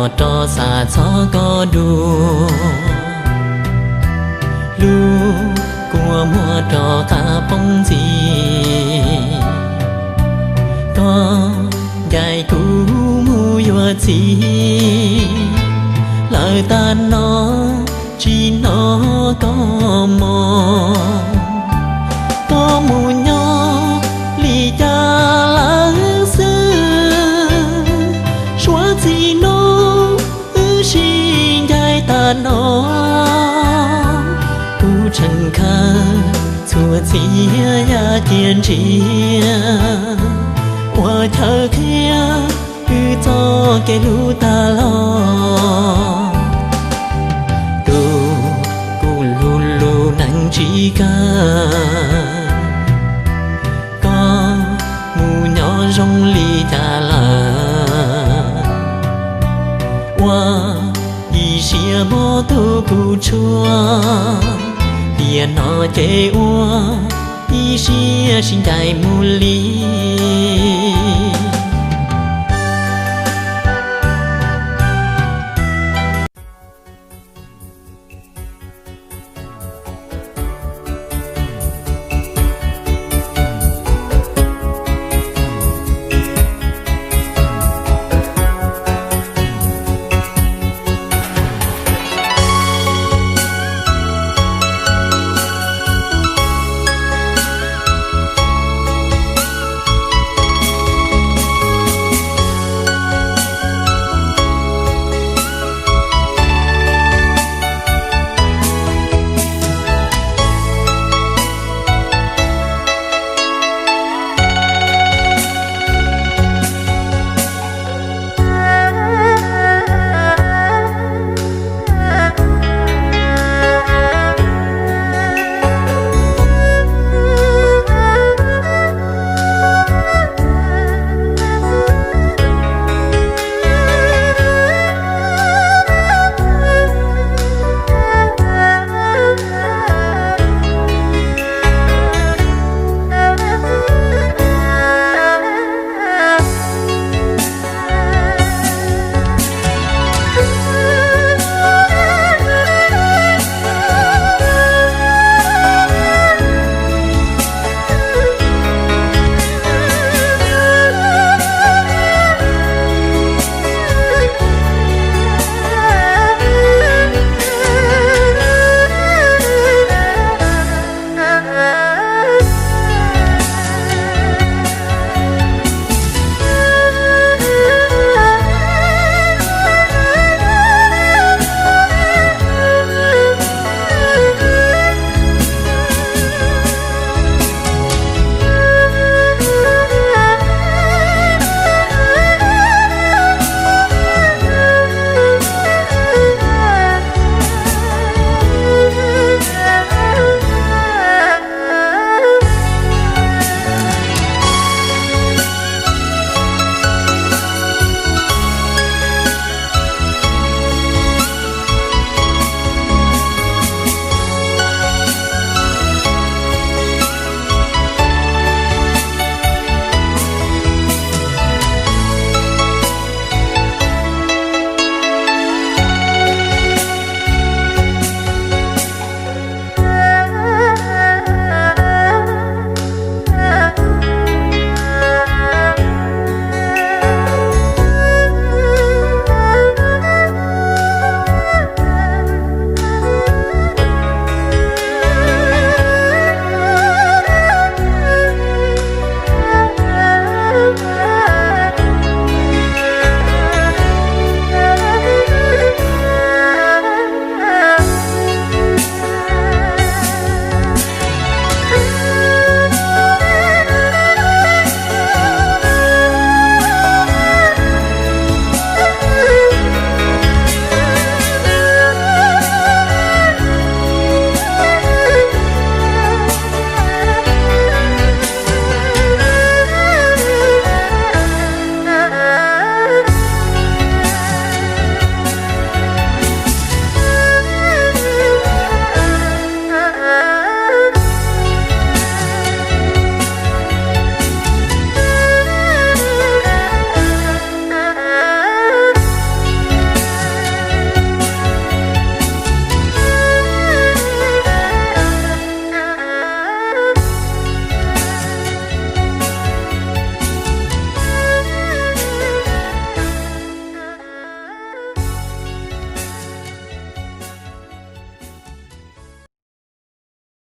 Nyob rov xav txog koj dua, lub kua muag rov qab poob ntxiv. Koj ncaim kuv mus yuav txiv lawm tag no, tsis hnov koj mog. Koj mus nyob li cas lawm xwb? Suav txij no wb sib ncaim tag no, kuv tseem khawb txhua txhia yam cia ntshiab ua chaw qhia wb txoj kev hlub tag los. Tus kuv hlub lub neej tsis kawg, koj mus nyob zoo li cas lawm? Ua ib siab mob tu kuv tshuaj, tiam no ces ua ib siab sib ncaim mus li.